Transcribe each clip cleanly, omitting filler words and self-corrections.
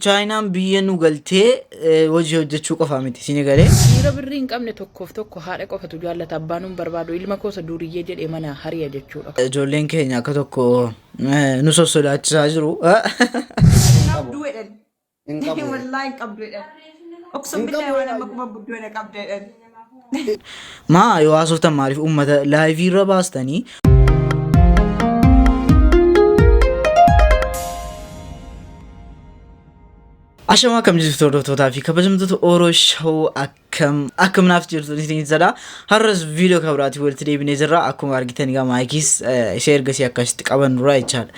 Chaayinaan biyya nu galtee hojii hojjechuu qofaa miti isin galee. Dhiira birrii hin qabne tokkoof tokko haadha qofatu jaallata abbaan hin barbaadu ilma koosa duuriyyee jedhee mana hari'a jechuudha. Ijoolleen keenya akka tokko nu sossodaachisaa jiru. Qabduu jedhan. Hin qabu. Wallaahi hin qabdu jedhan. Oksum Hin billahi qabu waan amma quba buddeena qabda jedhan. Maa yoo haasoftan maaliif uummata laayivii irra baastanii? Ashamaa akkam jirtu hordoftootaa fi kabajamtoota Oro Show akkam akkam naaf jirtu isin jedha. Har'as viidiyoo kan biraatiin walitti deebinee jirra. Akkuma argitan egaa maayikis ishee ergasii akkasitti qaban dura jechaadha.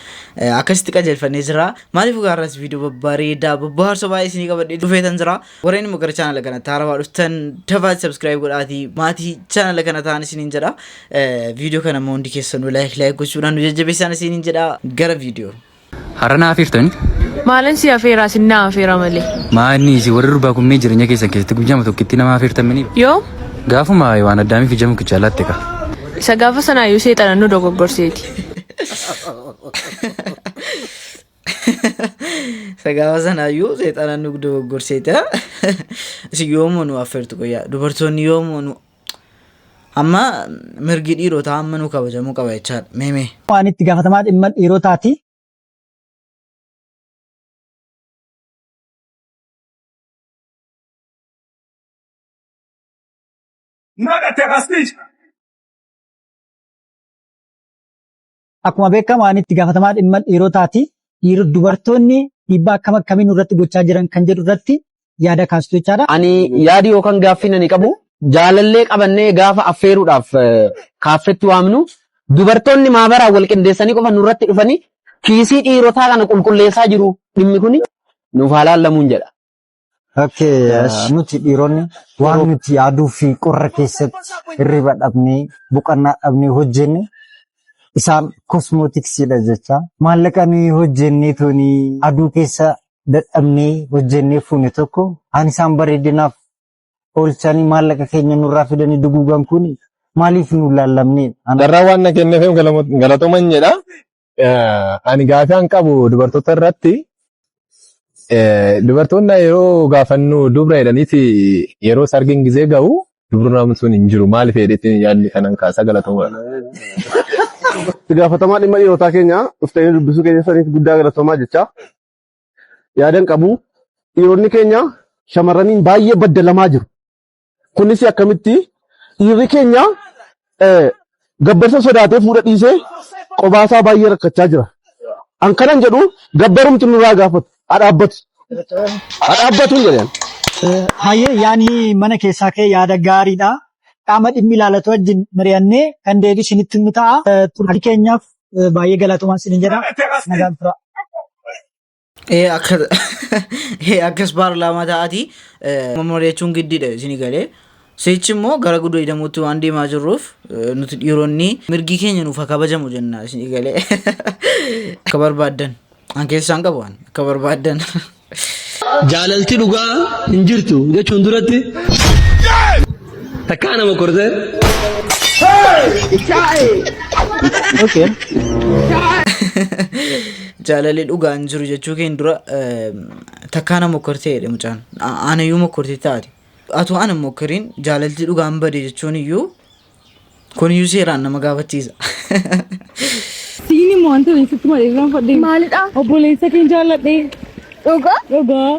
Akkasitti qajeelfannee jirra. Maaliif egaa har'as viidiyoo babbareedaa babbahaarsa baay'ee isinii qabadhee dhufeetan jira. Warreen immoo gara chaanala kanatti haarawaa dhuftan dafaa subscribe godhaatii maatii chaanala kana ta'an isiniin jedha. Viidiyoo kana immoo hundi keessanuu like like gochuudhaan nu jajjabeessaan isiniin jedha. Gara viidiyoo. Har'a na afeertani? Maalan si afeeraa sin na afeera malee. Maa inni isin warri durbaa kunneen jireenya keessan keessatti guyyaama tokkitti nama afeertan mini? Yoo Gaafuma waan addaamii fi jamu kichaa laatte ka. isa gaafa sanaayyuu seexana nu dogoggorseeti. Isa gaafa sanaayyuu seexana nu dogoggorseeta. Isin yoomuu nu affeertu qoyyaa. Dubartoonni yoomuu nu amma mirgi dhiirotaa amma nu kabajamuu qaba jechaadha. Mee mee. Waan itti gaafatamaa dhimma dhiirotaati. Akkuma beekamu ani itti gaafatamaa dhimma dhiirotaati. Dubartoonni dhiibbaa akkam akkamii nurratti gochaa jiran kan jedhu irratti yaada kaastu jechaadha. Ani yaadi yookaan gaaffiin ani qabu jaalallee qabannee gaafa affeeruudhaaf kaaffetti waamnu dubartoonni maabaraan wal qindeessanii qofa nurratti dhufanii kiisii dhiirotaa kana qulqulleessaa jiru dhimmi kun nuuf haa laallamuun jedha. Okay, nuti dhiironni waan nuti aduu fi qorra keessatti hirriba dhabnee boqonnaa dhabnee hojjenne isaan kosmootiksiidha jecha. Maallaqa nuyi hojjennee tuni aduu keessa dadhabnee hojjennee fuune tokko an isaan bareedinaaf oolchanii maallaqa keenya nurraa fidanii duguugan kun maaliif nu laallamnee? Carraa waan na kenneef galatooman jedha. Ani gaafii an qabu dubartoota irratti dubartoonni yeroo gaafannu dubra jedhaniiti yeroo sargiin gizee ga'u dubrummaan sun hin jiru maaliif jedheetiin yaadni kanan kaasa galatooma. Itti gaafatamaa dhimma dhiirotaa keenya dhuftanii dubbisuu keenya saniif guddaa galatoomaa jecha yaadan qabu. Dhiironni keenya shamarraniin baay'ee baddalamaa jiru. Kunis akkamitti dhiirri keenya gabbarsa sodaatee fuudha dhiisee qobaasaa baay'ee rakkachaa jira. An kanan jedhu gabbarumti nurraa gaafatu haa dhaabbatu. Haa dhaabbatu hin jedhan. Hayyee yaani mana keessaa kee yaada gaariidha. Qaama dhimmi ilaalatu wajjin mari'annee kan deebii isinitti himnu ta'a. Turtii keenyaaf baay'ee galatoomaa isinin jedha. Nagaan tura. Ee akka ee akkas paarlaamaa ta'aati mari'achuun giddiidha isin galee. Sichi immoo gara gudeedamuutti waan deemaa jirruuf nuti dhiironni mirgi keenya nuuf haa kabajamu jenna isin galee. Akka barbaaddan an keessaan qabu an akka barbaaddan. Jaalalti dhugaa hin jirtu jechuun duratti takkaa nama kortee. Okay. Jaalalli dhugaa hin jiru jechuu keen dura takkaa na mokkortee jedhe mucaan. Anayyuu mokkortee taate. Atu ana mokkoriin jaalalti dhugaan bade jechuun iyyuu kun iyyuu seeraan nama gaafachiisa. Siin immoo wanta ani sitti malee irraanfadhe. Maalidha? Obboleessa kee jaalladhe. Dhugaa? Dhugaa.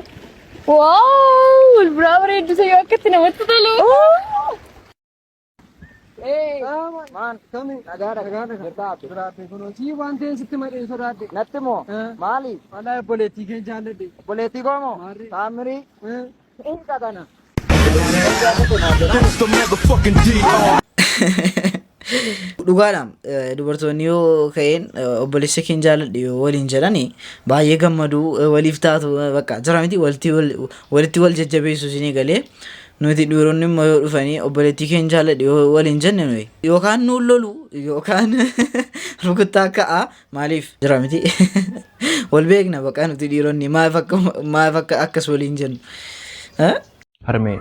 Waaw! Wal biraa bareeddu sayyoo akka itti namatti tolu. Natti moo maali? Obboleettii kee jaalladhe. Obboleettii koo moo? Taamirii. Inqa kana. Dhugaadha dubartoonni yoo ka'een obboleessa keen jaalladhe yoo waliin jedhani baay'ee gammadu waliif taatu bakka jira miti walitti wal jajjabeessu isinii galee nuti dhiironni immoo yoo dhufanii obboleettii keen jaalladhe yoo waliin jenne nuyi yookaan nuun lolu yookaan rukuttaa ka'a maaliif jira miti wal beekna bakka nuti dhiironni maaliif akka akkas waliin jennu. Harmee.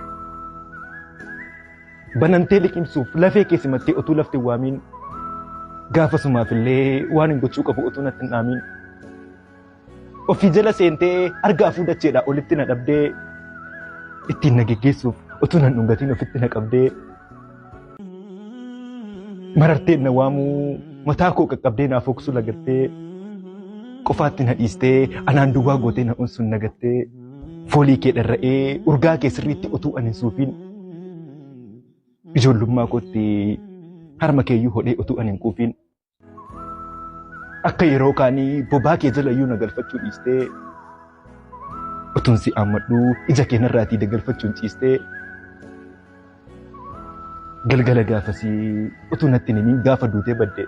Banamtee liqimsuuf lafee kee simattee utuu lafti hin waamiin gaafasumaaf illee waan hin gochuu qabu utuu natti hin dhaamiin. Ofii jala seentee argaa fuudacheedha olitti na dhabdee ittiin na geggeessuuf utuu nan dhungatiin ofitti na qabdee mararteen na waamuu mataa koo qaqqabdee naaf hoksuu lagattee qofaatti na dhiistee anaan duwwaa gootee na onsuun nagattee foolii kee dharra'ee urgaa kee sirriitti utuu ani hin suufiin ijoollummaa kootti harma keeyyuu hodhee utuu ani hin quufiin akka yeroo kaanii bobaa kee jalayyuu na galfachuu dhiistee utuun si aammadhuu ija kee narraatii dagalfachuun ciistee galgala gaafasii utuu natti hin himin gaafa duutee badde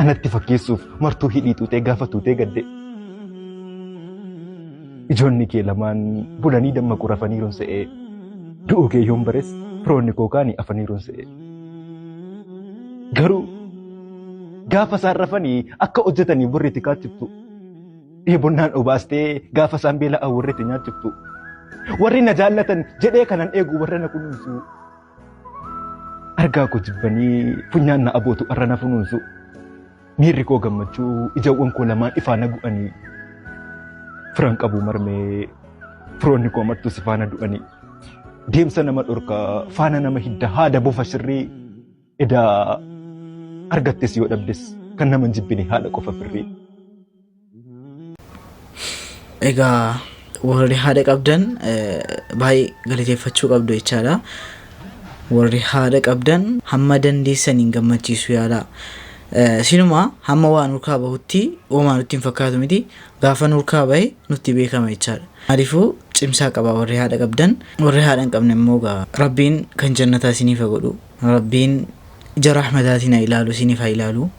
anatti fakkeessuuf martuu hidhii tuutee gaafa tuutee gadde ijoonni kee lamaan bulanii dammaqu rafaniiruun se'ee du'uu kee yoon bares firoonni koo kaanii afaniiruun se'ee garuu gaafa isaan rafanii akka hojjetanii warri itti kaachiftu dheebonnaan obaastee gaafa isaan beela'an warri itti nyaachiftu warri na jaallatan jedhee kanan eegu warra na kunuunsu argaa koo jibbanii funyaan na abootu arra na funuunsu miirri koo gammachuu ijawwan koo lamaan ifaa na gu'anii firan qabu marmee firoonni koo martuu si faana du'anii deemsa nama dhorka faana nama hidda haada bofa shirrii edaa argattes yoo dhabdes kan nama hin jibbine haadha qofa firrii. Egaa warri haadha qabdan baay'ee galateeffachuu qabdu jechaadha. Warri haadha qabdan hamma dandeessaniin gammachiisuu yaalaa. Sinuma hamma waa nurkaa bahutti homaa nutti hin fakkaatu miti. Gaafa nurkaa bahe nutti beekama jechaadha. Maaliifuu cimsaa qaba warri haadha qabdan. Warri haadha hin qabne immoo egaa Rabbiin kan jannataa isiniif haa godhu. Rabbiin ija rahmataatiin haa ilaalu isiniif haa ilaalu.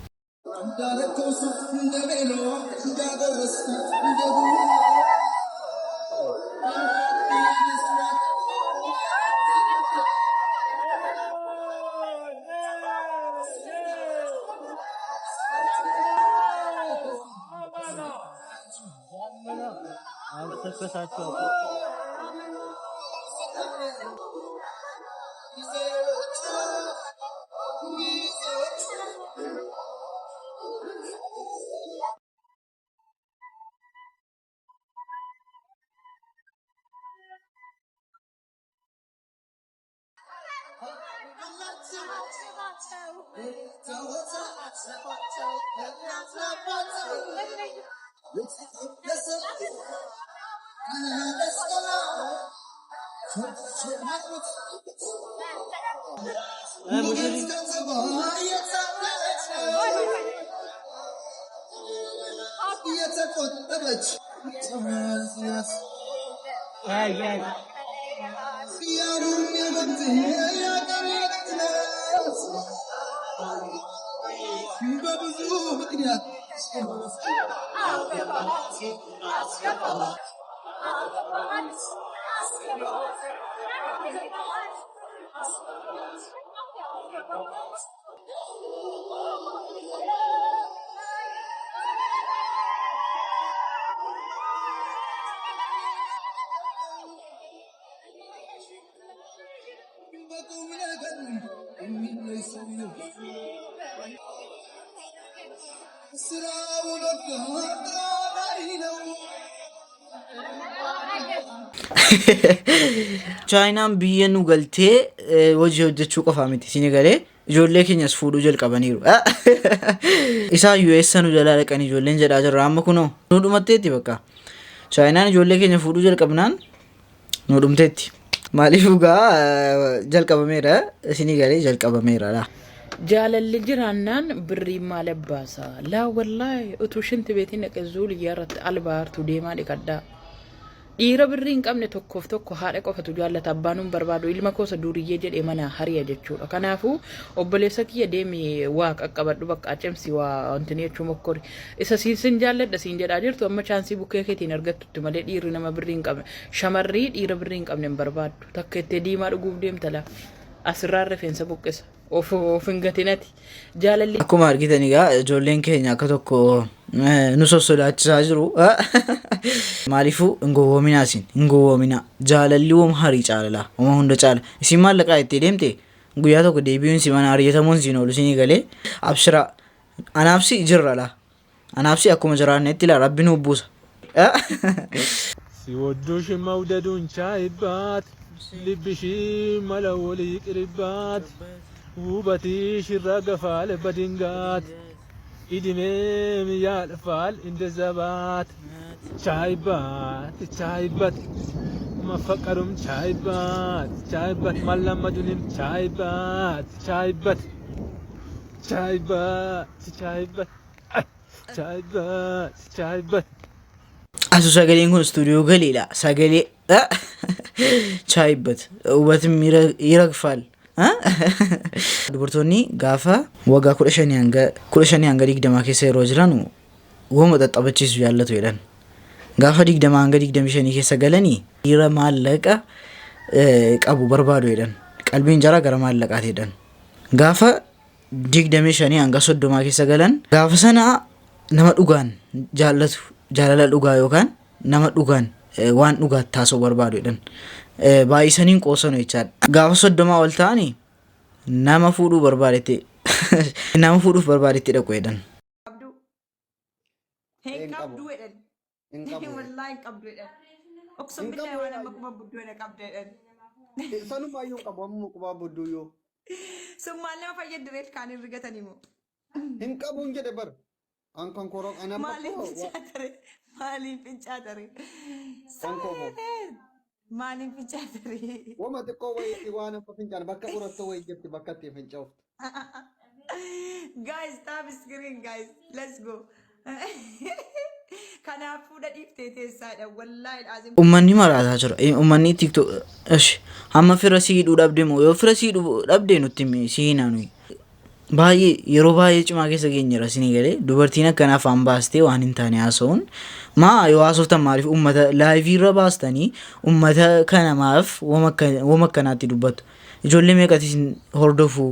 Chaayinaan biyya nu galtee hojii hojjechuu qofaa miti isin galee ijoollee keenyas fuudhuu jalqabaniiru. Isaa US nu jalaa dhaqanii ijoolleen jedhaa jirra amma kunoo nu dhumatteetti bakka. Chaayinaan ijoollee keenya fuudhuu jalqabnaan nu dhumteetti. Maaliif dhugaa jalqabameera isinii galee jalqabameera laa. Jaalalli jiraannaan birriin maal abbaasa? Laa wallaahi utuu shinti beetiin dhaqe zuuliyyaa irratti albaartu deemaa dhiqadhaa. Dhiira birrii hin qabne tokkoof tokko haadha qofatu jaallata abbaan hin barbaadu ilma koosa duuriyyee jedhee mana hari'a jechuudha. Kanaafuu obboleessa kiyya deemi waa qaqqabadhu bakka cimsi waa wanti jechuu mokkori. Isa siin sin jaalladha siin jedhaa jirtu amma chaansii bukkee keetiin argattutti malee dhiirri nama birrii hin qabne shamarrii dhiira birrii hin qabne hin barbaaddu. Takka ittee diimaa dhuguuf deemta laa. Asirraan rifeensa buqqisa. Of of hin gatinati. Jaalalli Akkuma argitan egaa ijoolleen keenya akka tokko nu sossodaachisaa jiru. Maaliifuu hin gowwoominaa isin hin gowwoominaa. Jaalalli woma harii caalala woma hunda caala. Isin maallaqaa itti deemte guyyaa tokko deebi'uun si mana ari'atamuun siin oolu isinii galee abshiraa. Anaaf si jirra laa. Anaaf si akkuma jiraannetti ilaa rabbi nuuf buusa. ሲወዱሽ መውደዱን ቻይባት ልብሽ መለወል ይቅርባት ውበትሽ ይራገፋል በድንጋት እድሜም ያልፋል እንደ ዘባት ቻይባት ቻይባት መፈቀሩም ቻይባት ቻይባት ማላመዱንም ቻይባት ቻይባት ቻይባት ቻይባት ቻይባት ቻይባት Asu sagaleen kun istuudiyoo galeedha. Sagalee chaayibbat hubatim ይረግፋል. Dubartoonni gaafa waggaa 15 hanga 20 keessa yeroo jiran wama xaxxabachiisu jaallatu jedhan. Gaafa 20 hanga 25 keessa galanii dhiira maallaqa qabu barbaadu jedhan. Qalbiin jaraa gara maallaqaati jedhan. Gaafa 25 hanga 30 keessa galan gaafa sana nama dhugaan jaallatu, jaalala dhugaa yookaan nama dhugaan waan dhugaatti taasisuu barbaadu jedhan. Baay'isaniin qoosanu jechaadha. Gaafa 30 ol ta'anii nama fuudhuu barbaadetti nama fuudhuuf barbaadetti dhaqu jedhan. Hin qabdu jedhan. Wallaahi hin qabdu jedhan. Oksum billahi waan amma quba buddeena qabda jedhan. Sanumaayyuu qabu amma qubaa budduuyyuu. Sun maal nama fayyaddu reef kaan hin rigatanii moo? Hin qabuun jedhe bar. An kan koroo an amma Maaliif fincaa tare? Maaliif fincaa tare? Kan koo Maaliif fincaa tare? Wama xiqqoo wayiitti waan akka fincaan bakka urattoo wayii jirti bakka ittiin fincaa'uftu. Guys, tap screen guys. Let's go. Kanaafuu dhadhiiftee teessaadha. Wallaahi dhaazim. Uummanni maraataa jira. Uummanni TikTok ish hamma fira sii hidhuu dhabde moo yoo fira sii hidhuu dhabde nutti himi si hinaa nuyi. Baay'ee yeroo baay'ee cimaa keessa geenyeera isinii galee dubartiin akkana afaan baastee waan hin taane haasa'uun maa yoo haasoftan maaliif uummata live irra baastanii uummata kana maaf wama akkanaatti dubbattu? Ijoollee meeqati isin hordofu,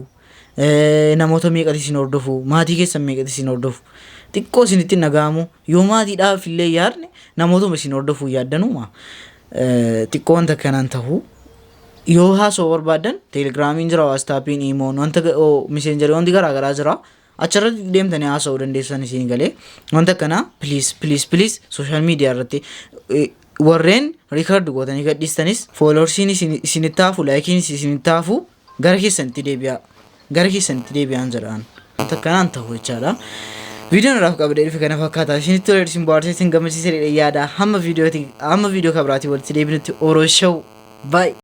namoota meeqati isin hordofu, maatii keessan meeqati isin hordofu? Xiqqoo isinitti hin dhaga'amu? Yoo maatiidhaaf illee yaadne namootuma isin hordofuu yaaddanuma xiqqoo wanta akkanaan ta'u. Yoo haasa'uu barbaadan Telegramiin jira, WhatsAppiin, imoon, wanta Messengerii, wanti garaa garaa jira. Achirratti deemtanii haasa'uu dandeessan isin galee. Wanta akkanaa please, please, please, social media irratti warreen record gootanii gadhiistanis followersiin isinitti hafu, likeiin isinitti hafu, gara keessanitti deebi'aa. Gara keessanitti deebi'aan jedhaan. Wanta akkanaan ta'u jechaadha. Viidiyoon irraaf qabdee dhufe kana fakkaata. Isinitti tolee, isin bohaarsee, isin gammachiisee yaada. Hamma viidiyoo kabiraatii walitti deebinutti Oro Show. Bye.